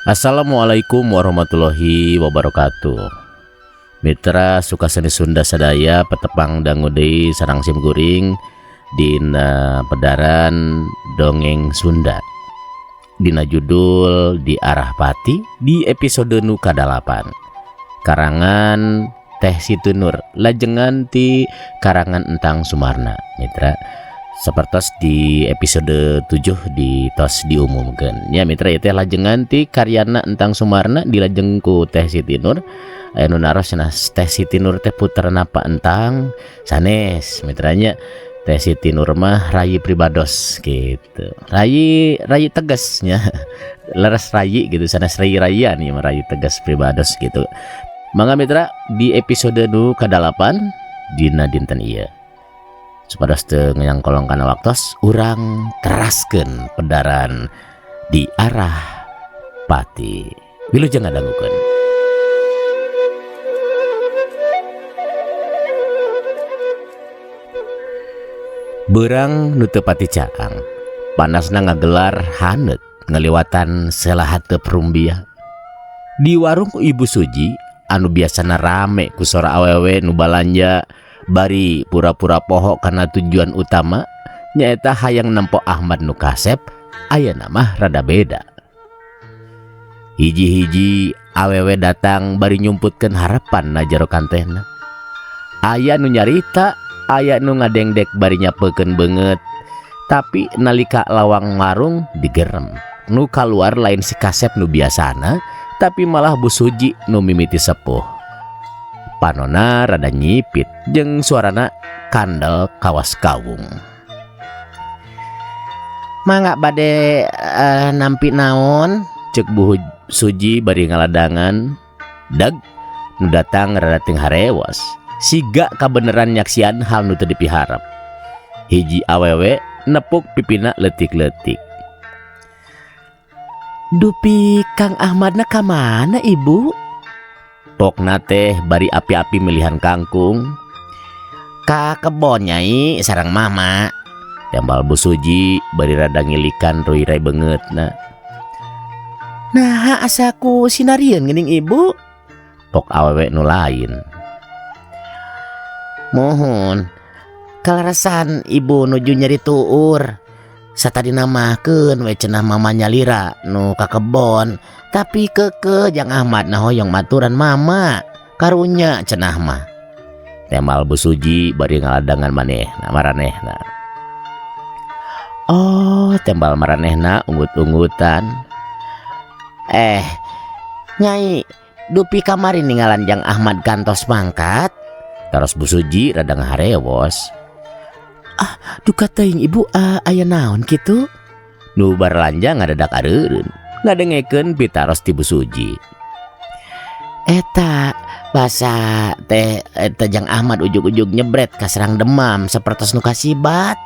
Assalamualaikum warahmatullahi wabarakatuh. Mitra Sukaseni Sunda sadaya, patepang dangu deui sareng sim kuring dina pedaran dongeng Sunda. Dina judul Di Arah Pati di episode nu kadalapan. Karangan Teh Siti Nur, lajengan ti karangan Entang Sumarna. Mitra, sapertos di episode 7 di tos diumumkan ya mitra, ieu teh lajengan ti karyana Entang Sumarna dilajeng ku Teh Siti Nur. Aya nu naros cenah, Teh Siti Nur teh putrana Pak Entang? Sanes, mitra nya. Teh Siti Nur mah rayi pribados gitu, rayi rayi tegasnya leres rayi gitu, sanes rayi rayian ieu mah, rayi tegas pribados gitu. Mangga mitra, di episode nu kadalapan dina dinten ieu, supados teu nganyangkolong kana waktos, urang teraskeun pedaran Di Arah Pati. Wilujeng ngadangukeun. Beurang nu teu pati caang, panasna ngagelar haneut ngaliwatan sela hateup rumbia. Di warung Ibu Suji anu biasana rame ku sora awewe nu balanja bari pura-pura poho kana tujuan utama, nyaeta hayang nempo Ahmad nu kasep, ayeuna mah rada beda. Hiji-hiji awewe datang bari nyumputkeun harapan na jero kantehna. Aya nu nyarita, aya nu ngadengdek bari nyapekeun beungeut. Tapi nalika lawang warung digerem, nu kaluar lain si kasep nu biasana, tapi malah Bu Suji nu mimiti sepuh. Panona rada nyipit jeung suarana kandel kawas kawung. Mangga, bade nampi naon? Cek Bu Suji bari ngaladangan. Dag nu datang rada teu harewos. Siga kabeneran nyaksian hal nu teu dipiharep. Hiji awewe nepuk pipina leutik-leutik. Dupi Kang Ahmadna ka mana, Ibu? Pokna teh bari api-api milihan kangkung. Ka kebon, Nyai, sareng Mama. Tembal Bu Suji bari rada ngilikan ruirai beungeutna. Naha asa ku sinarieun geuning, Ibu? Pok awewe nu lain. Muhun, kaleresan Ibu nuju nyeri tuur. Satadina mah keun we cenah Mama nyalira nu ka kebon, tapi keukeuh Jang Ahmad na hoyong maturan Mama. Karunya cenah mah. Tembal Bu Suji bari ngaladangan manehna maranehna. Oh, tembal maranehna unggut-unggutan. Eh, Nyai, dupi kamari ninggalan Jang Ahmad kantos mangkat? Taros Bu Suji rada ngaharewos. Ah, duka teuing, Ibu, aya naon kitu? Nu baralanja ngadadak areureun ngadengekeun pitaros ti Bu Suji. Eta basa teh eta Jang Ahmad ujug-ujug nyebret kaserang demam sapertos nu kasibat.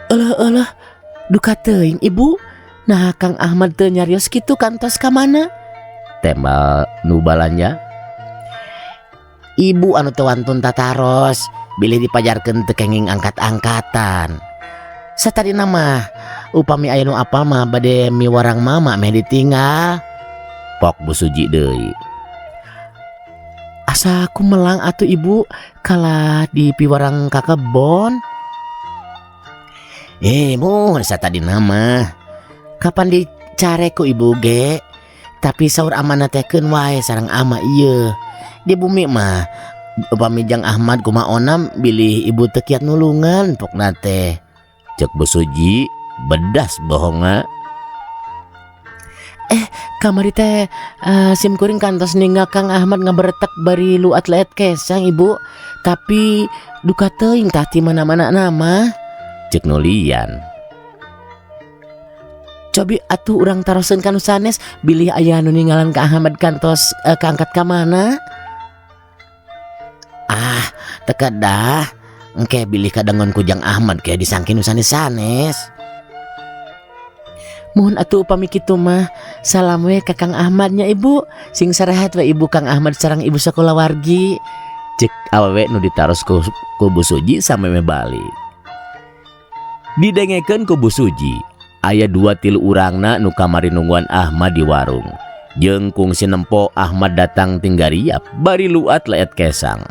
Euleuh euleuh, duka teuing, Ibu. Nah, Kang Ahmad teu nyarios kitu kantos ka mana? Tembal nu balanja. Ibu anu teu wantun tataros, bilih dipajarkeun teu kenging angkat-angkatan. Satadina mah upami aya nu apal mah bade miwarang Mama meh ditinggal. Pok Bu Suji deui. Asa kumelang atuh, Ibu, kalah dipiwarang ka kebon. Eh, mun satadina mah kapan dicare ku Ibu ge? Tapi saur amana teh keun wae sareng ama ieu. Di bumi mah upami Jang Ahmad kumaha onam bilih Ibu teu kiat nulungan pokna teh. Cek Bu Suji bedas bohongna. Eh, kamari teh sim kuring kantos ninggal Kang Ahmad ngaberetek bari luat leet kesang, Ibu. Tapi duka teuing tah ti mana-mana nama. Cek nu lian. Cobi atuh urang taroseun ka nu sanes bilih aya nu ninggalan Kang Ahmad kantos kaangkat ka mana? Ah, teu kedah. Engke bilih kadengon ku Jang Ahmad ke disangki nu sanes-sanes. Muhun atuh upami kitu mah, salam we ka Kang Ahmad nya, Ibu. Sing sarehat we Ibu, Kang Ahmad sareng Ibu sakulawargi. Cek awewe nu ditaros ku Bu Suji sameme balik. Didengekeun ku Bu Suji. Aya dua tilu urangna nu kamari nungguan Ahmad di warung. Jeung kungsi nempo Ahmad datang tinggariap bari luat leet kesang.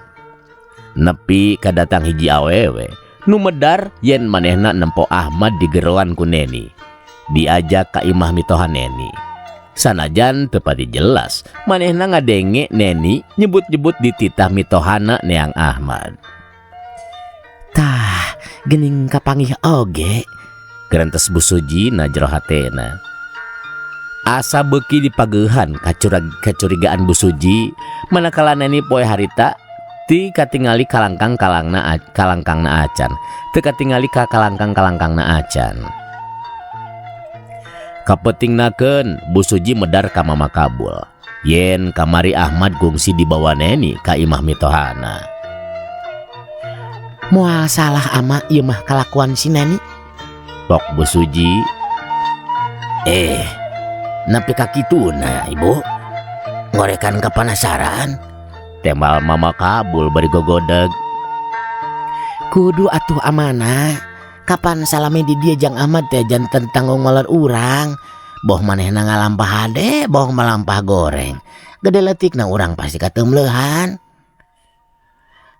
Nepi ka datang hiji awewe nu medar yen manehna nempo Ahmad digeroan ku Neni. Diajak ka imah mitoha Neni. Sanajan teu pati jelas, manehna ngadenge Neni nyebut-nyebut dititah mitohana neang Ahmad. Tah, geuning kapanggih oge, gerentes Bu Suji na jero hatena. Asa beuki dipageuhan kacurigaan Bu Suji manakala Neni poe harita ti katingali kalangkang kalangna kalangkangna acan. Teu katingali ka kalangkang kalangkangna acan. Kapeutingnakeun Bu Suji medar ka Mama Kabul. Yen kamari Ahmad gungsi dibawa Neni ka imah mitohana. Moal salah ama ieu mah kalakuan si Neni. Pok Bu Suji. Nepi ka kituna ibu. Ngorekan kapanasaran. Tembal Mama Kabul bari gogodeg. Kudu atuh amana. Kapan salami di dia jang Ahmad teh janten tanggung maler urang. Boh manehna ngalampah hade, boh malampah goreng. Gede leutikna urang pasti katemleuhan.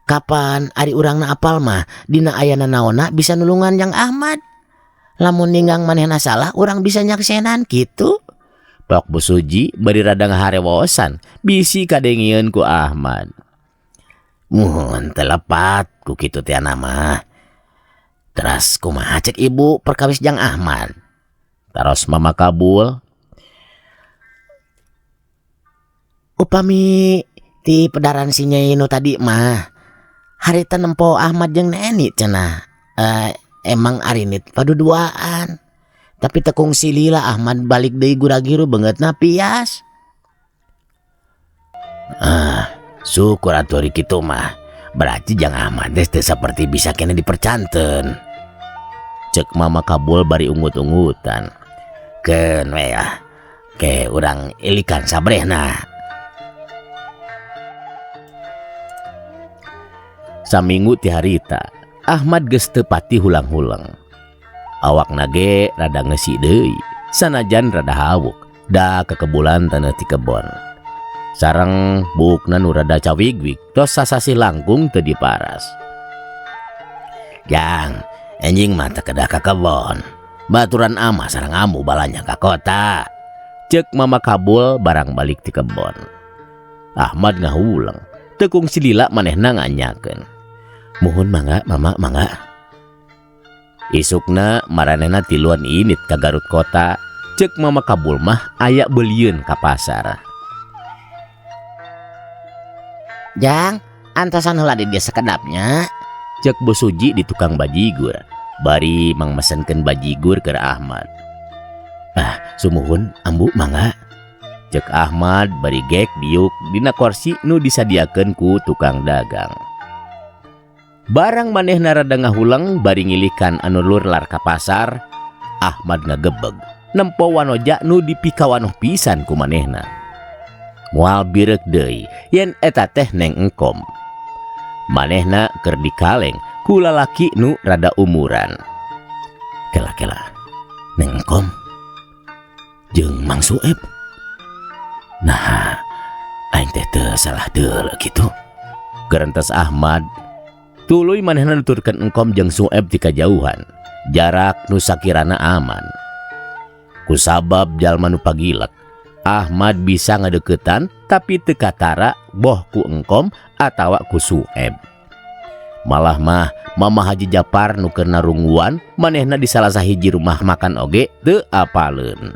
Kapan ari urangna apal mah dina ayana naonna bisa nulungan jang Ahmad. Lamun ninggang manehna salah urang bisa nyaksenan kitu. Pok Bu Suji bari rada ngaharewosan bisi kadengieun ku Ahmad. Muhun teu lepat ku kitu teh mah. Teras kumaha cek ibu perkawis jang Ahmad. Taros Mama Kabul. Upami ti pedaran si Nyai nu tadi mah harita nempo Ahmad jeung Neni cenah. Emang arinit paduduaan. Tapi tekung silila Ahmad balik deui guragiru beungeutna pias. Syukur atuh ari kitu mah. Berarti jang Ahmad teh teu saperti bisa kene dipercanten. Cek Mama Kabul bari ungut-ungutan. Keun we ah. Ke urang ilikan sabrehna. Saminggu ti harita, Ahmad geus teu pati hulang-huleng. Awakna ge rada ngeusi deui, sanajan rada hawuk, da kekebulan taneuh ti kebon. Sareng buukna nu rada cawigwig tos sasasih langkung teu diparas. Jang, enjing mah teu kedah ka kebon. Baturan amah sareng ambu balanja ka kota. Cek Mama Kabul barang balik ti kebon. Ahmad ngahuleng, teu kungsi lila manehna nganyakeun. Muhun mangga mama mangga. Isukna maranehna tiluan init ka Garut kota. Cek Mama Kabul mah aya beulieun ka pasar. Jang, antosan heula di dia sekedapnya. Cek Bu Suji di tukang bajigur. Bari mangmesenkeun bajigur keur Ahmad. Sumuhun ambu mangga. Cek Ahmad bari gek diuk dina korsi nu disadiakeun ku tukang dagang. Barang manehna rada ngahuleng bari ngilikan anu lurlar ka pasar, Ahmad ngagebeg nempo wanoja nu dipikawanoh pisan ku manehna. Moal bireuk deui yen eta teh Neng Engkom. Manehna keur dikaleng ku lalaki nu rada umuran. Kela-kela Neng Engkom jeung Mang Sueb. Nah, aing teh teu salah deuleu kitu. Gerentes Ahmad. Tuluy manehna nuturkeun Engkom jeung Sueb ti kajauhan. Jarak nu sakirana aman. Kusabab jalma nu pagilek, Ahmad bisa ngadeukeutan tapi teu katara boh ku Engkom atawa ku Sueb. Malah mah Mama Haji Japar nu keur narungguan manehna di salah sahiji rumah makan oge teu apaleun.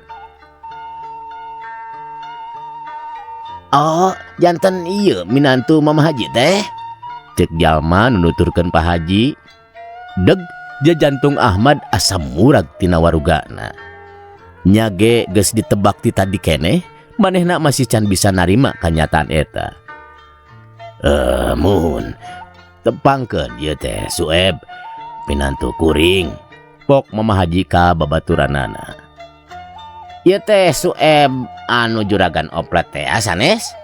Oh, janten ieu minantu Mama Haji teh. Cek jalma nu nuturkeun Pak Haji. Deg jajantung Ahmad asa murag tina warugana. Nya ge geus ditebak ti tadi keneh, manehna masih can bisa narima kanyataan eta. Muhun tepangkeun ieu teh Sueb minantu kuring. Pok Mama Haji ka babaturanana. Ieu teh Sueb anu juragan oplet teh sanes?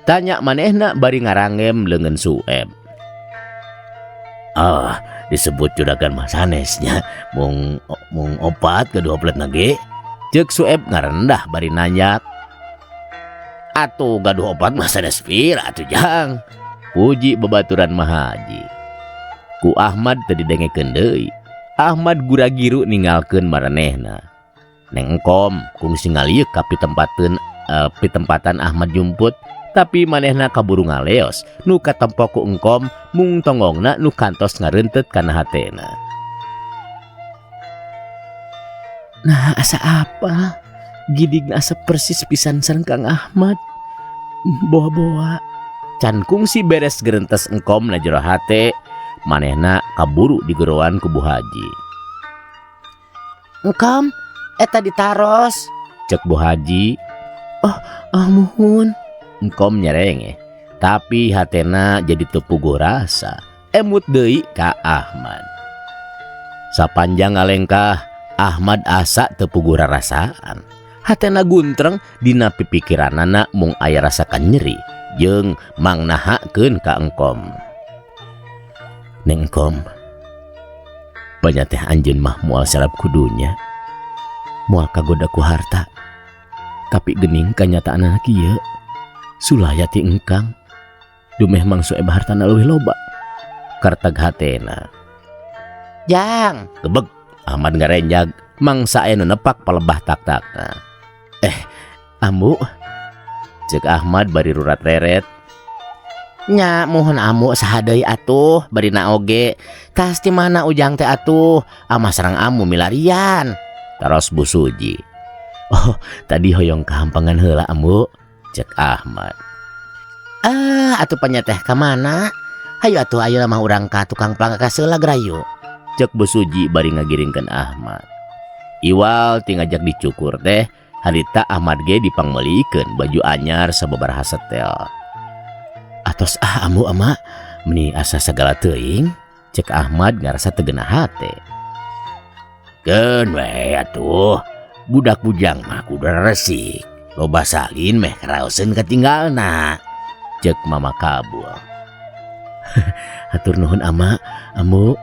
Tanya manehna bari ngarangem leungeun Sueb. Oh, Disebut juragan mah sanes nya, mung mung opat gaduh opletna ge. Ceuk Sueb ngarendah bari nanjak. Atuh gaduh opat mah sanes pira atuh Jang. Puji babaturan Mahaji. Ku Ahmad teu didengekeun deui. Ahmad gura-giru ninggalkeun maranehna. Neng Engkom kungsi ngalieuk ka pitempatan Ahmad jumput, tapi manehna kaburu ngaleos nu katempo ku Engkom mung tonggongna nu kantos ngarentet kana hatena. Nah, asa apa? Gidigna asa persis pisan sareng Kang Ahmad. Boa-boa. Can kungsi beres gerentes Engkom na jero hate, manehna kaburu digeroan ku Bu Haji. Engkom, eta ditaros, cek Bu Haji. Oh, oh muhun. Engkom nyerenge, tapi hatena jadi teu puguh rasa. Emut deui ka Ahmad. Sapanjang ngalengkah, Ahmad asa teu puguh rarasaan. Hatena guntreng dina pipikiranana mung aya rasa kanyeri jeung mangnahakeun ka Engkom. Neng Engkom, banyak teh anjeun mah moal sarap kudunya, moal kagoda ku harta. Tapi gening kanyataanana kieu, sulaya ti engkang, dumeh Mang Sueb hartana leuwih loba. Kartag hatena. Jang, gebeg Ahmad ngarenjag, mangsa aya nu nepak palebah tak-takna. Ambu, ceuk Ahmad bari rurat reret. Nya mohon ambu saha deui atuh bari na oge. Tas ti mana ujang teh atuh, amah sareng ambu milarian. Taros Bu Suji. Oh, tadi hoyong kahampangan heula ambu, cek Ahmad. Ah, atuh panya teh ka mana? Hayu atuh ayeuna mah urang ka tukang plangka seula gerayu. Cek Bu Suji bari ngagiringkeun Ahmad. Iwal ti ngajak dicukur teh, harita Ahmad ge dipangmeulikeun baju anyar sababaraha setel. Atos ah ambu ama, meni asa sagala teuing, cek Ahmad ngarasa teu geunah hate. Keun we atuh, budak bujang mah kudu resik. Loba salin meh karaoseun katinggalna, cek Mama Kabul. Hatur nuhun ama, ambu.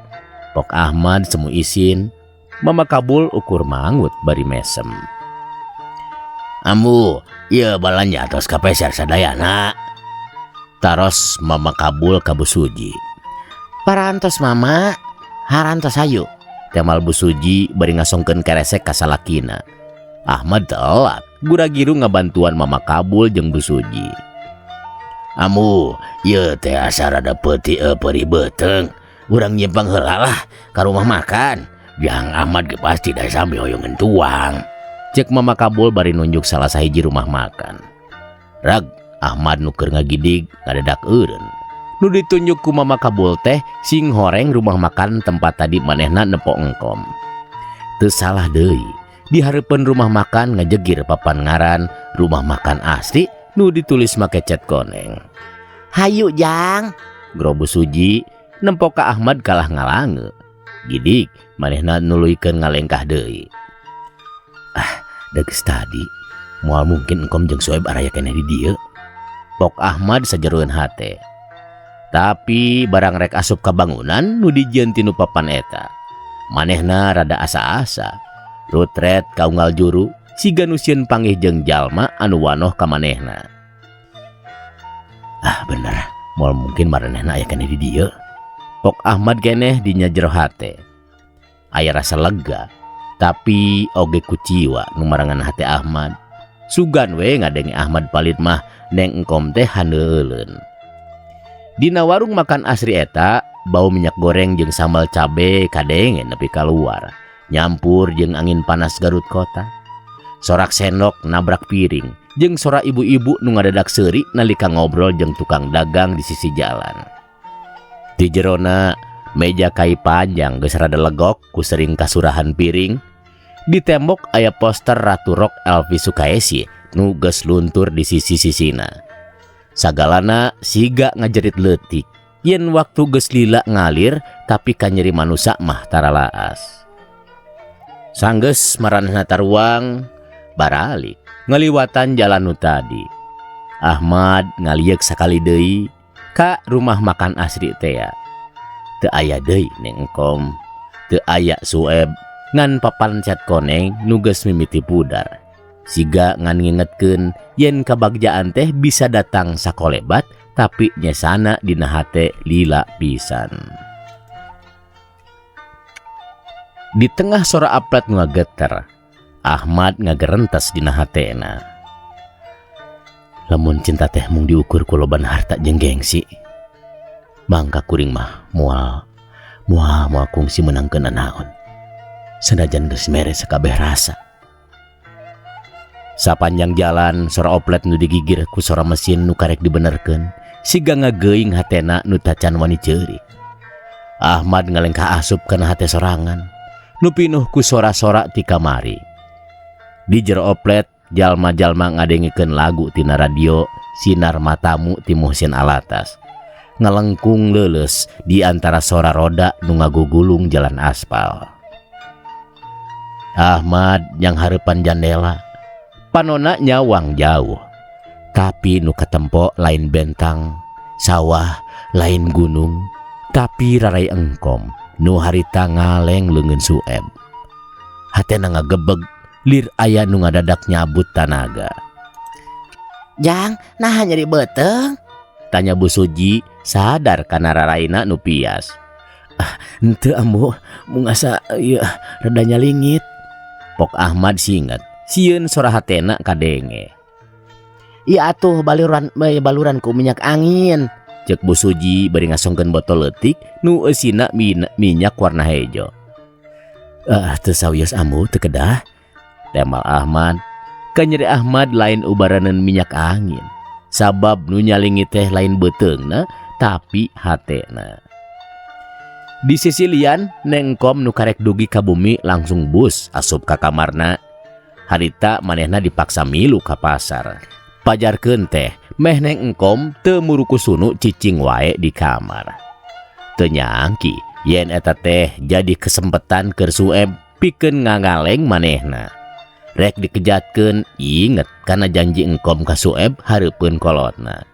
Pok Ahmad semu isin. Mama Kabul ukur mangut bari mesem. Ambu, ieu balanja atos kapeser sadayana. Taros Mama Kabul ka Bu Suji. Parantos Mama, harantos hayu. Temal Bu Suji bari ngasongkeun keresek ka salakina. Ahmad telat, gura-giru ngabantuan Mama Kabul jeung Bu Suji. Ambu, ieu teh asa rada peuti perih beuteung. Urang nyimpang heula lah ka rumah makan. Jang Ahmad ge pasti da sami hoyong tuang. Cek Mama Kabul bari nunjuk salah sahiji rumah makan. Rag Ahmad nu keur ngagidig ngadedak eureun. Nu ditunjuk ku Mama Kabul teh sing horeng rumah makan tempat tadi manehna nepo engkom. Teu salah deui, di hareupeun rumah makan ngajegir papan ngaran rumah makan asli nu ditulis make cat koneng. Hayu Jang, gro Bu Suji nempo ka Ahmad kalah ngalange. Gidik manehna nuluykeun ngalengkah deui. Ah, deges tadi moal mungkin engkom jeung Sueb araya keneh di dieu. Pok Ahmad sajeroeun hate. Tapi barang rek asup ka bangunan nu dijieun tinu papan eta. Manehna rada asa-asa. Rutret kaunggal juru siga nu sieun panggih jeung jalma anu wanoh ka manehna. Ah bener, moal mungkin maranehna aya keneh di dieu. Pok Ahmad keneh dinya jero hate. Aya rasa lega, tapi oge kuciwa nu marangan hate Ahmad. Sugan we ngadenge Ahmad palit mah neng engkom teh haneuleun. Dina warung makan asri eta, bau minyak goreng jeung sambal cabe kadenge nepi kaluar, nyampur jeung angin panas Garut kota. Sorak sendok nabrak piring, jeung sorak ibu-ibu nu ngadadak seuri nalika ngobrol jeung tukang dagang di sisi jalan. Di jerona meja kai panjang geus rada legok ku sering kasurahan piring. Di tembok aya poster Ratu Rock Elvi Sukaesih nu geus luntur di sisi-sisina. Sagalana siga ngajerit leutik yen waktu geus lila ngalir tapi kanyeri manusa mah taralaas. Sanggeus maranehna taruang baralik ngaliwatan jalan nu tadi. Ahmad ngalieuk sakali deui ka rumah makan asri tea. Teu aya deui Neng Engkom, teu aya Sueb, ngan papan cat koneng nu geus mimiti pudar. Siga ngan ngingetkeun yen kabagjaan teh bisa datang sakolebat tapi nyesana dina hate lila pisan. Di tengah sora aplet nu ngageter, Ahmad ngagerentes dina hatena. Lamun cinta teh mung diukur ku loban harta jeung gengsi, mangka kuring mah moal moal moal kungsi meunangkeun nanaon. Sanajan geus mere sakabeh rasa. Sapanjang jalan sora oplet nu digigir ku sora mesin nu karek dibenerkeun, siga ngageuing hatena nu tacan wani ceurik. Ahmad ngalengkah asup kana hate sorangan, nu pinuh ku sora-sora ti kamari. Di jero oplet, jalma-jalma ngadengikeun lagu tina radio Sinar Matamu ti Muhsin Alatas. Ngalengkung leuleus di antara sora roda nu ngagugulung jalan aspal. Ahmad yang hareupan jandela, panona nyawang jauh. Tapi nu katempo lain bentang, sawah, lain gunung, tapi rarai Engkom nu harita ngaleng leungeun Sueb. Hatena ngagebeg, lir aya nu ngadadak nyabut tanaga. Jang, naha nyeri beuteung? Tanya Bu Suji sadar kana raraina nu pias. Ah, henteu Ambu, mung asa ieu rada nyalingit. Pok Ahmad singet, sieun sora hatena kadenge. Ieu atuh baluran baluran ku minyak angin. Cek Bu Suji bari ngasongkeun botol leutik nu eusina minyak warna hejo. Ah, teu sawios Ambu, teu kedah. Temal Ahmad. Kanyeri Ahmad lain ubaraneun minyak angin. Sabab nu nyalingit teh lain beuteungna tapi hatena. Di sisi lian, Neng Kom nu karek dugi ka bumi langsung bus asup ka kamarna. Harita manehna dipaksa milu ka pasar. Pajarkeun teh meh Neng Engkom teu murukusunu cicing wae di kamar. Teu nyangki yen eta teh jadi kesempatan keur Sueb pikeun ngangaleng manehna. Rek dikejatkeun inget kana janji Engkom ka Sueb hareupeun kolotna.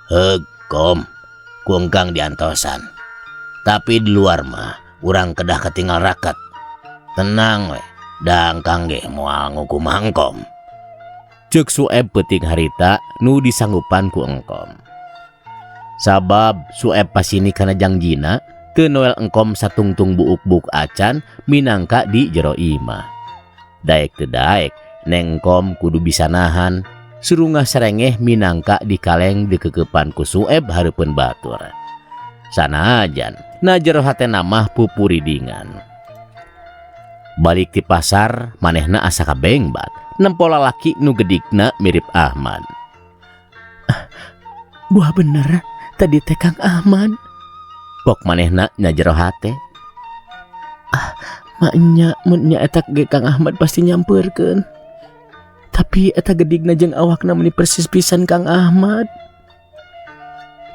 Heug Kom, ku engkang diantosan. Tapi di luar mah urang kedah ketinggal raket. Tenang we, da engkang ge moal ngukumaha Engkom. Ceuk Sueb peuting harita nu disanggupan ku Engkom. Sabab Sueb pasini kana jangjina teu noel Engkom satungtung buuk-buuk acan minangka di jero imah. Daek teu daek, Neng Engkom kudu bisa nahan surungah sarengeh minangka dikaleng dikekepan ku Sueb hareupeun batur. Sanajan na jero hatena mah pupuridingan. Balik ti pasar manehna asa kabengbat nempo lalaki nu gedigna mirip Ahmad. Ah, buah bener tadi teh Kang Ahmad. Pok manehna nya jero hate. Ah, maknya mun nya eta ge Kang Ahmad pasti nyampeurkeun. Tapi eta gedigna jeung awakna meuni persis pisan Kang Ahmad.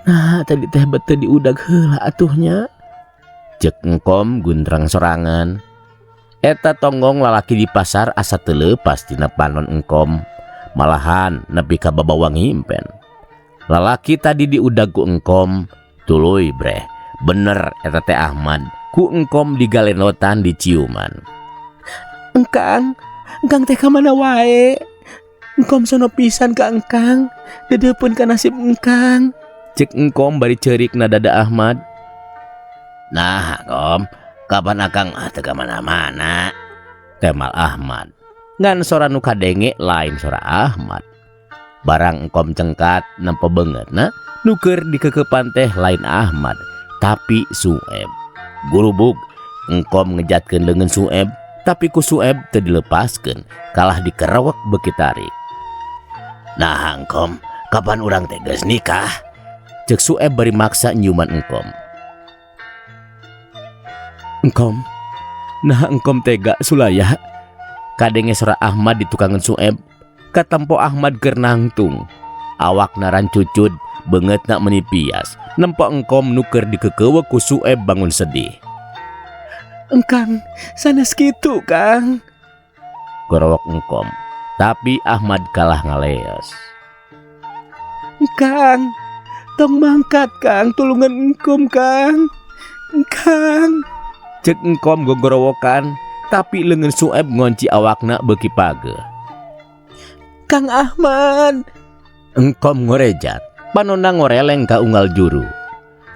Nah, tadi teh bete diudag heula atuhnya. Cek Engkom gundrang sorangan. Eta tonggong lalaki di pasar asa teu leupas tina panon Engkom. Malahan nepi ka babawa ngimpen. Lalaki tadi diudag ku Engkom, tuluy breh. Bener eta teh Ahmad, ku Engkom digalenotan di ciuman. Engkang, engkang teh ka mana wae? Engkom sono pisan ka engkang, dedeupeun ka nasib engkang. Cek Engkom bari ceurik na dada Ahmad. Nah, Kom, kapan akang teu ka mana-mana? Temal Ahmad. Ngan sora nu kadenge lain sora Ahmad. Barang Engkom cengkat nempo beungeutna, nu keur dikekepan teh lain Ahmad, tapi Sueb. Gurubug, Engkom ngejatkeun leungeun Sueb, tapi ku Sueb teu dilepaskeun, kalah dikerewek beuki tarik. Nah, Engkom, kapan urang teh geus nikah? Cek Sueb bari maksa nyiuman Engkom. Engkom, nah Engkom tega sulaya. Kadenge sora Ahmad di tukangan Sueb, katempo Ahmad keur nangtung. Awakna rancucud, beungeutna meuni pias. Nempo Engkom nu keur dikeukeuweuk ku Sueb bangun sedih. Engkang, sanes kitu, Kang. Gorowok Engkom, tapi Ahmad kalah ngaleos. Engkang, tong mangkat, Kang, tulungan Engkom, Kang. Kang, cek Engkom gogorowokan, tapi leungeun Sueb ngonci awakna beuki pageuh. Kang Ahmad, Engkom ngorejat, panonna ngoreleng ka unggal juru.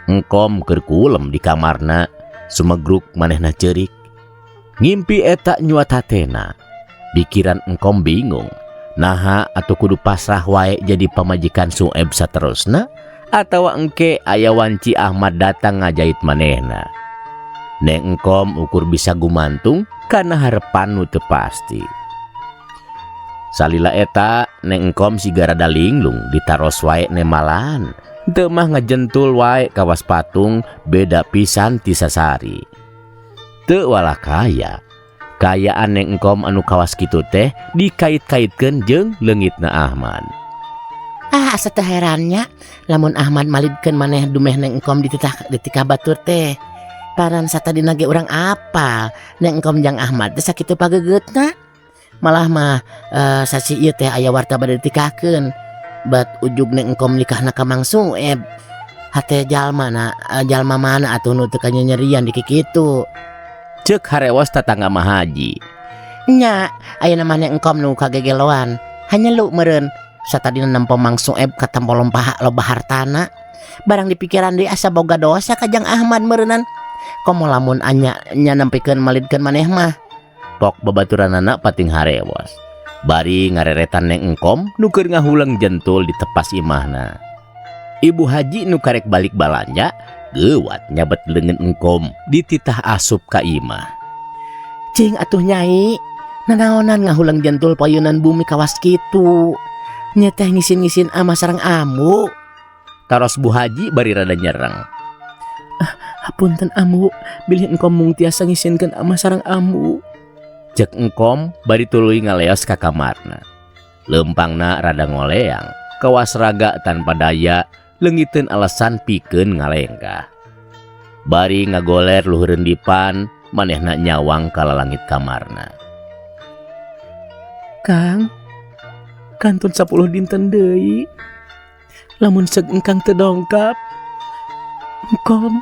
Engkom keur kulem di kamarna, sumegruk manehna ceurik. Ngimpi eta nyuat hatena. Pikiran Engkom bingung. Naha atuh kudu pasrah wae jadi pamajikan Sueb saterusna atawa engke aya wanci Ahmad datang ngajait manehna. Neng Engkom ukur bisa gumantung karena harepan nu teu pasti. Salila eta Neng Engkom siga rada linglung ditaros wae nemalan. Teu mah ngajentul wae kawas patung beda pisan ti sasari. Teu walah kaya. Kaayaan Neng Engkom anu kawas kitu teh dikait-kaitkeun jeung leungitna Ahmad. Ah, asa teu herannya lamun Ahmad malidkeun maneh dumeh Neng Engkom dititah ditikah batur teh. Paran satadina ge urang apal Neng Engkom jang Ahmad teh sakitu pagegeutna. Malah mah sasi ieu teh aya warta bade ditikahkeun. Bat ujug Neng Engkom nikahna ka Mang Sueb. Hate jalma na jalma mana atuh nu teu kanyanyerian di kikitu. Cek harewos tatangga Mahaji. Nya, ayeuna mah Neng Engkom nu kagegeloan. Hanya lu meureun satadina nempo Mang Sueb katempo lompaha loba hartana. Barang dipikiran deui asa boga dosa ka Jang Ahmad meureunan. Komo lamun anya nya nempikeun malidkeun maneh mah. Pok babaturanana pating harewos. Bari ngareretan Neng Engkom nu keur ngahuleng jentul di tepas imahna. Ibu Haji nu karek balik balanja geuwat nyabet leungeun Engkom dititah asup ka imah. Cing atuh Nyai, nanaonan ngahuleng jentul payunan bumi kawas kitu. Nya teh ngisin-ngisin ama sareng ambu. Taros Bu Haji bari rada nyereng. Ah, hapunten ambu, bilih Engkom mung tiasa ngisinkeun ama sareng ambu. Cek Engkom bari tuluy ngaleos ka kamarna. Leumpangna rada ngoleang, kawas raga tanpa daya, leungiteun alasan pikeun ngalengkah. Bari ngagoler luhureun dipan, manehna nyawang ka lalangit kamarna. Kang, kantun 10 dinten deui. Lamun seug engkang teu dongkap, Engkom.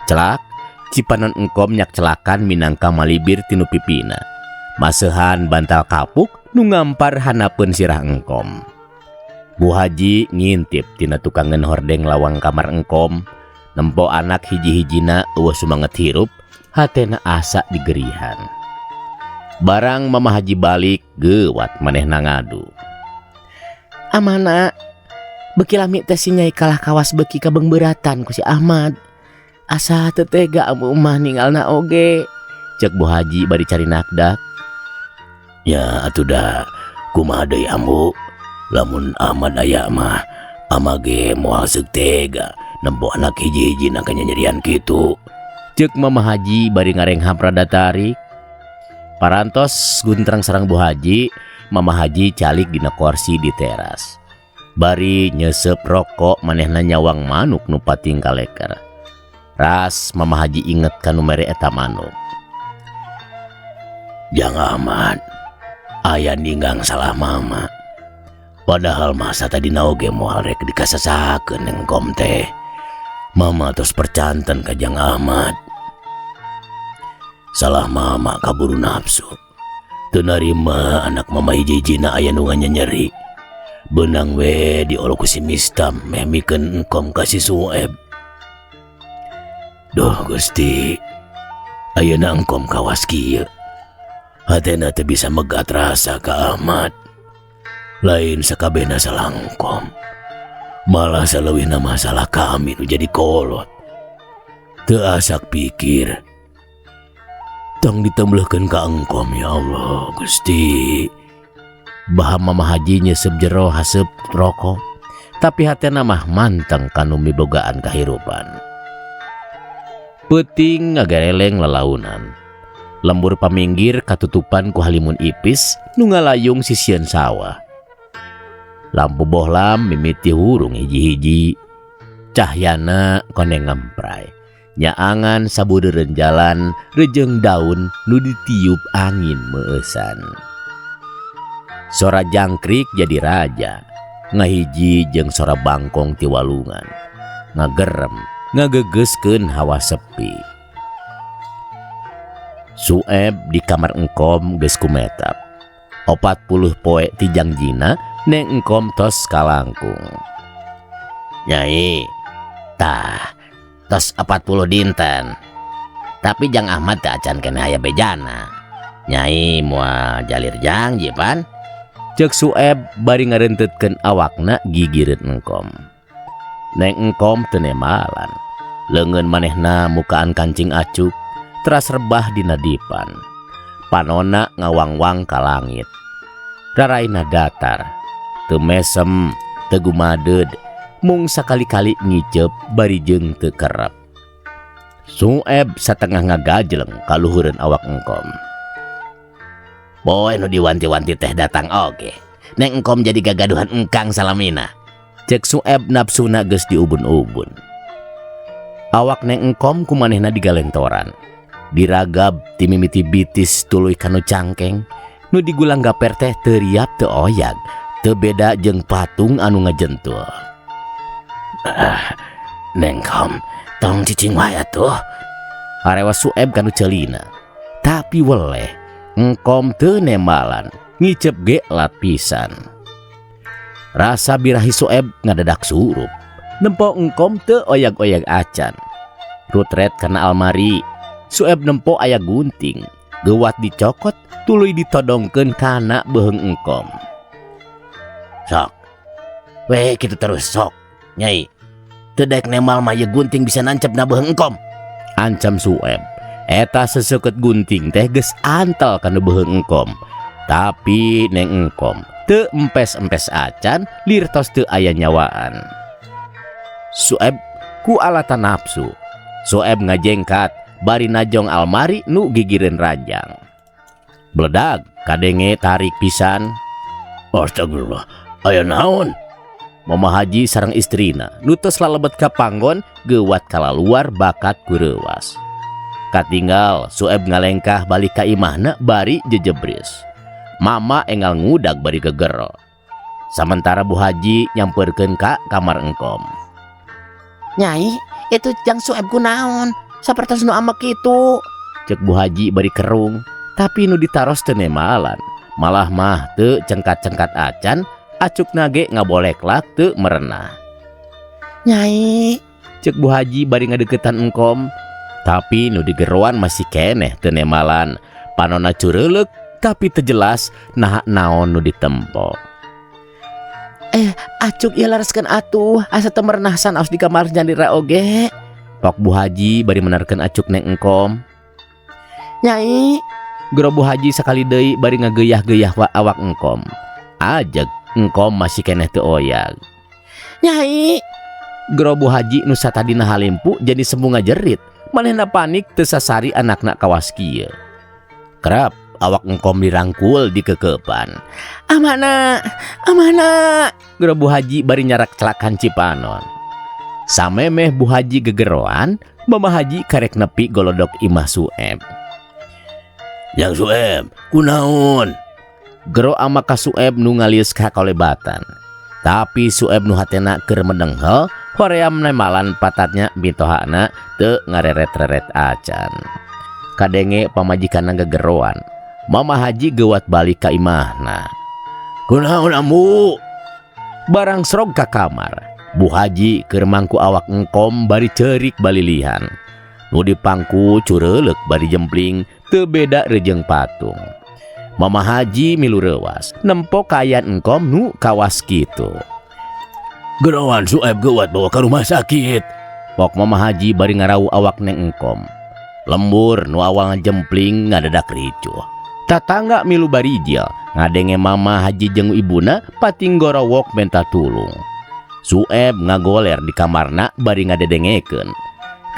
Celak, cipanon Engkom nyak celakan minangka malibir tinu pipina. Maseuhan bantal kapuk nu ngampar hanapeun sirah Engkom. Bu Haji ngintip tina tukangeun hordeng lawang kamar Engkom, nempo anak hiji-hijina eueuh sumanget hirup, hatena asa digerihan. Barang Mama Haji balik, geuwat manehna ngadu. Amana beuki lami teh si Nyai kalah kawas beuki kabeungbeuratan ku si Ahmad. Asa teu tega ambu mah ninggalna oge. Cek Bu Haji bari cari nakdak. Ya atuh da kumaha deui ambu, lamun Ahmad aya mah ama ge moal seuk tega nempo anak hiji-hijina kanyanyerian kitu. Cek Mama Haji bari ngarenghap rada tarik. Parantos guntrang sareng Bu Haji, Mama Haji calik dina korsi di teras. Bari nyeuseup rokok manehna nyawang manuk nu pating kaleker. Ras Mama Haji inget ka nu mere eta manuk. Jang Ahmad, aya ninggang salah mama. Padahal masa tadi oge moal rek dikasasakeun Engkom teh. Mama tos percanten ka Jang Ahmad. Salah mama kaburu nafsu. Teu narima anak mama hiji-hijina aya nu nganyanyeri. Beunang we diolok ku si Mistam meh mikeun Engkom ka si Sueb. Duh Gusti, ayeuna Engkom kawas kieu. Hatena teu bisa megat rasa ka Ahmad. Lain sakabehna salah Engkom. Malah saleuwihna masalah kami nu jadi kolot. Teu asak pikir. Tong ditembelkeun ka Engkom ya Allah Gusti. Baham Mama Haji nyeuseup jero haseup rokok. Tapi hatena mah manteng kanu mibogaan kahirupan. Peuting ngagareleng lalaunan. Lembur paminggir katutupan ku halimun ipis nu ngalayung sisieun sawah. Lampu bohlam mimiti hurung hiji-hiji. Cahyana koneng ngempray. Nyaangan sabudeureun jalan rejeung daun nu ditiup angin meueusan. Sora jangkrik jadi raja, ngahiji jeung sora bangkong ti walungan. Ngagerem, ngagegeskeun hawa sepi. Sueb di kamar engkom geus kumetap. 40 poe ti jangjina Neng Engkom tos kalangkung. Nyai, tah, tos 40 dinten. Tapi Jang Ahmad teh acan keneh aya bejana. Nyai moal jalir janji pan. Cek Sueb bari ngarentetkeun awakna gigireun engkom. Neng Engkom teu nembalan. Leungeun manehna mukaan kancing acuk, teras rebah dina dipan. Panona ngawangwang ka langit. Raraina datar, teu mesem, teu gumadeud, mung sakali-kali ngiceup bari jeung teu kerep. Sueb satengah ngagajleng kaluhureun awak engkom. Poe nu diwanti-wanti teh datang oge. Neng Engkom jadi gagaduhan engkang salamina. Cek Sueb nafsuna geus diubun-ubun. Awak Neng Engkom ku manehna digalentoran. Diragab ti mimiti bitis tuluy kanu cangkeng, nu digulang gaper teh teu riap teu oyag, teu beda jeung patung anu ngajentul. Ah, Neng Kom, tong cicing wae atuh. Arewas Sueb kanu ceulina. Tapi weleh, Engkom teu nembalan, ngiceup ge lat pisan. Rasa birahi Sueb ngadadak surup. Nempo Engkom teu oyag-oyag acan. Rutret kana almari, Sueb nempo aya gunting. Gewat dicokot, tuluy ditodongkeun kana beuheung Engkom. Sok. Weh kitu terus sok. Nyai, teu daek nembal mah ieu gunting bisa nancep na beuheung Engkom. Ancam Sueb. Eta seseukeut gunting teh geus antel kana beuheung Engkom. Tapi Neng Engkom teu empes-empes acan, lir tos teu aya nyawaan. Sueb ku alatan nafsu. Sueb ngajengkat bari najong almari nu gigireun ranjang. Bledag kadenge tarik pisan. Astagfirullah, aya naon? Mama Haji sareng istrina nu tos lalebet ka panggon geuwat kalaluar bakat ku reuwas. Katinggal Sueb ngalengkah balik ka imahna bari jejebris. Mama engal ngudag bari gegero. Samentara Bu Haji nyamperkeun ka kamar Engkom. Nyai, itu Jang Sueb kunaon? Sapertos nu ambek kitu. Cek Bu Haji bari kerung, tapi nu ditaros teu nembalan. Malah mah teu cengkat-cengkat acan, acuk nage ngaboleklak teu merenah. Nyai, cek Bu Haji bari ngadeukeutan Engkom, tapi nu digeroan masih keneh teu nembalan. Panona cureuleuk tapi teu jelas naha naon nu ditempo. Acuk ieu lareskeun atuh, asa teu merenah sanaos di kamar nyalira oge. Pok Bu Haji bari menerkeun acuk Neng Engkom. Nyai, gero Bu Haji sakali deui bari ngageuah-geuah awak Engkom. Ajeg Engkom masih keneh teu oyag. Nyai, gero Bu Haji nu satadina halimpu jadi sembung ngajerit. Manehna panik teu sasari anakna kawas kieu. Kerap awak Engkom dirangkul di kekepan. Amana, amana, gero Bu Haji bari nyarak celakan cipanon. Samemeh Bu Haji gegeroan, Mama Haji karek nepi golodok imah Sueb. Yang Sueb, kunaon? Gero ama ka Sueb nu ngalius ka kolebatan. Tapi Sueb nu hatena keur medenghel, hoream nembalan patatnya mitohana teu ngareret-reret acan. Kadenge pamajikanna gegeroan. Mama Haji gewat balik ka imahna. Kunaon ambu? Barang srog ka kamar. Bu Haji keur mangku awak Engkom bari ceurik balilihan. Nu dipangku cureuleuk bari jempling teu beda rejeung patung. Mama Haji milu reuwas, nempo kaayaan Engkom nu kawas kitu. Geroan Sueb geuwat bawa ka rumah sakit. Pok Mama Haji bari ngarau awak Neng Engkom. Lembur nu awalna jempling ngadadak ricuh. Tatangga milu barijil, ngadenge Mama Haji jeung ibuna pating gorowok menta tulung. Sueb ngagoler di kamarna bari ngadedengekeun.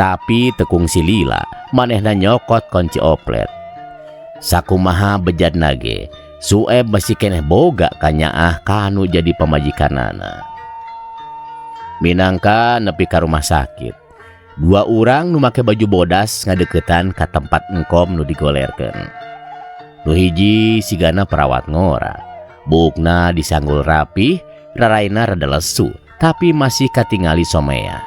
Tapi tekung silila, manehna nyokot kunci oplet. Sakumaha bejadna ge, Sueb masih keneh boga kanyaah kanu jadi pamajikanana. Minangka nepi ka rumah sakit. Dua urang nu make baju bodas ngadeukeutan ka tempat Engkom nu digolerkeun. Nu hiji sigana perawat ngora. Buukna disanggul rapih, raraina rada lesu, tapi masih katingali somea.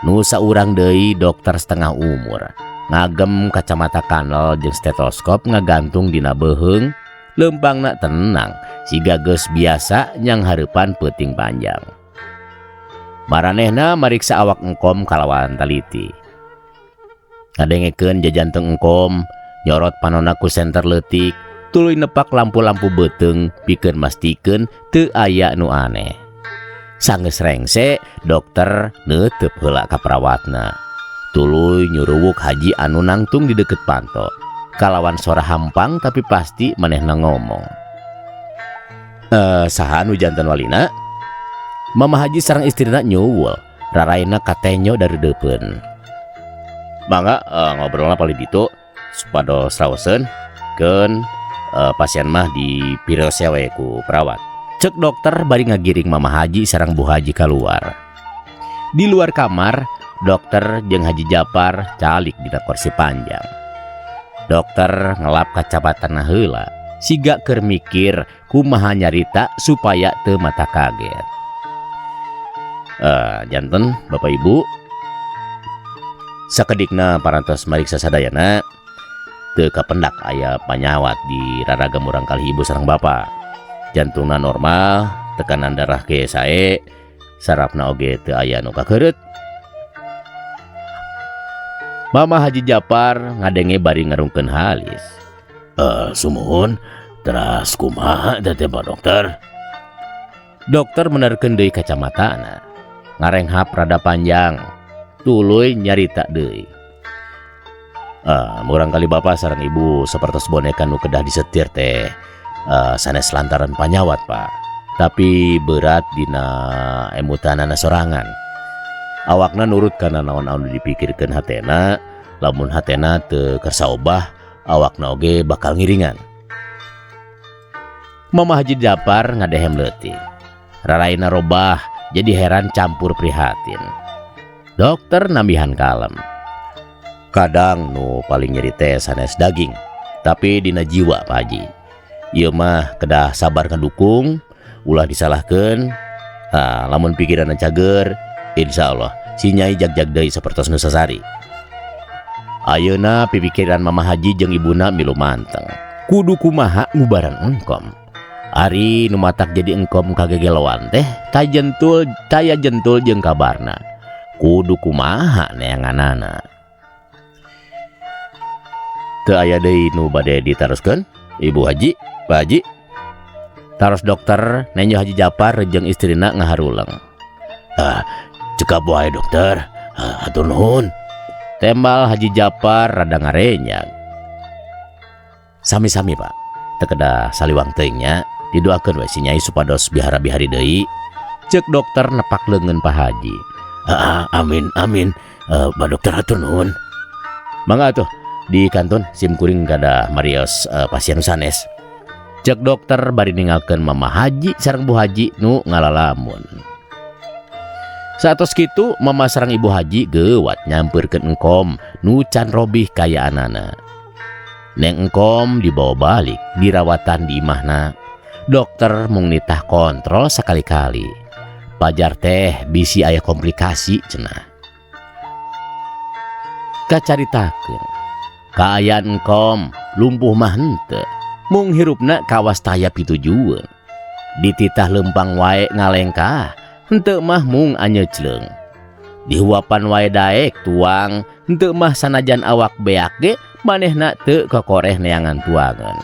Nu saurang deui dokter setengah umur. Ngagem kacamata kanel jeung stetoskop ngagantung dina beuheung, leumpangna tenang siga geus biasa nyanghareupan peuting panjang. Maranehna mariksa awak Engkom kalawan taliti. Ngadengekeun jajantung Engkom, nyorot panonna ku senter leutik, tuluy nepak lampu-lampu beuteung pikeun mastikeun teu aya nu aneh. Sanggeus rengse, dokter neuteup heula ka perawatna. Tuluy nyuruwuk haji anu nangtung di deket panto. Kalawan sora hampang tapi pasti manehna ngomong. Saha anu janten walina? Mama Haji sareng istrina nyuwul, raraina katenyo dareudepeun. Mangga ngobrolna palih ditu supados raoseun keun pasien mah dipirose we ku perawat. Cek dokter bari ngagiring Mama Haji sareng Bu Haji keluar. Di luar kamar, dokter jeung Haji Japar calik dina kursi panjang. Dokter ngelap kacamatana heula, siga keur mikir kumaha nyarita supaya teu matak kaget. Janten Bapak Ibu, sakedikna parantos mariksa sadayana teu kapendak aya panyawat di raraga murangkalih ibu sareng bapak. Jantungna normal, tekanan darah ge sae, sarafna oge teu aya nu kakeureut. Mama Haji Japar ngadenge bari ngarungkeun halis. Sumuhun, teras kumaha teh Pak Dokter? Dokter menerkeun deui kacamatana. Ngarenghap rada panjang, tuluy nyarita deui. Murangkalih bapak sareng ibu sapertos boneka nu kedah disetir teh sanes lantaran panyawat Pak, tapi berat dina emutanana sorangan. Awakna nurut kana naon anu dipikirkeun hatena, lamun hatena teu kersa obah, awakna oge bakal ngiringan. Mama Haji Japar ngadehem leutik. Raraina robah jadi heran campur prihatin. Dokter nambihan kalem. Kadang nu paling nyeri teh sanes daging, tapi dina jiwa Pak Haji. Ieu mah kedah sabar ngedukung, ulah disalahkeun. Nah, lamun pikiranna cager, insyaallah si Nyai jag-jag deui sapertos nu sasari. Ayeuna pipikiran Mama Haji jeung ibuna milu manteng. Kudu kumaha ngubaran Engkom. Ari nu matak jadi Engkom kagegeloan teh taya jentul jeung kabarna. Kudu kumaha neanganana. Teu aya deui nu bade ditaroskeun, Ibu Haji, Pak Haji. Taros dokter nenjo Haji Japar jeung istrina ngaharuleng. Cekap wae dokter, hatur nuhun. Tembal Haji Japar rada ngarenyag. Sami-sami Pak, teu kedah saliwang teuing nya, didoakeun we si Nyai supados bihara-bihari deui. Cek dokter nepak leungeun Pak Haji. Amin amin, Pak Dokter hatur nuhun. Mangga atuh di kantun sim kuring kada marios pasien sanes. Cek dokter bari ninggalkeun Mama Haji sareng Bu Haji nu ngalalamun. Saatos kitu Mama sareng Ibu Haji geuwat nyampeurkeun Engkom nu can robih kayaanana. Neng Engkom dibawa balik dirawatan di imahna. Dokter mung nitah kontrol sakali-kali. Pajar teh bisi aya komplikasi cenah. Kacaritakeun kaayaan Engkom lumpuh mah henteu, mung hirupna kawas taya pitujueun. Dititah lempang wae ngalengkah, henteu mah mung anyecleung. Dihuapan wae daek tuang, henteu mah sanajan awak beak ge manehna teu kokoreh neangan tuangan.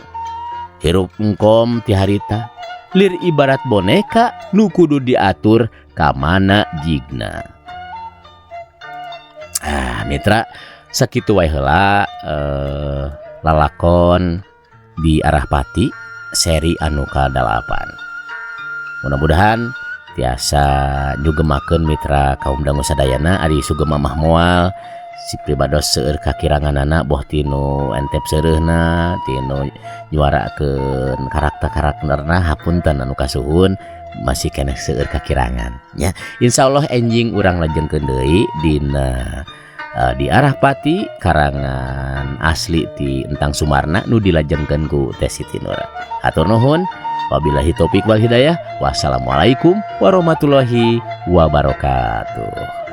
Hirup Engkom ti harita lir ibarat boneka nu kudu diatur ka mana jigna. Mitra, sakitu wae heula lalakon di Arah Pati seri anu ka-8. Mudah-mudahan tiasa nyugemakeun mitra kaum dangu sadayana. Ari sugema mah moal si pribados seueur kakiranganana, boh tinu entep seureuhna, tinu nyuarakeun karakter-karakterna, hapunten anu kasuhun masih keneh seueur kakirangan nya. Insyaallah enjing urang lajengkeun deui dina di Arah Pati karangan asli ti Entang Sumarna nu dilajengkeun ku Teh Siti Nur. Hatur nuhun, wabillahi taufik wal hidayah, wassalamualaikum warahmatullahi wabarakatuh.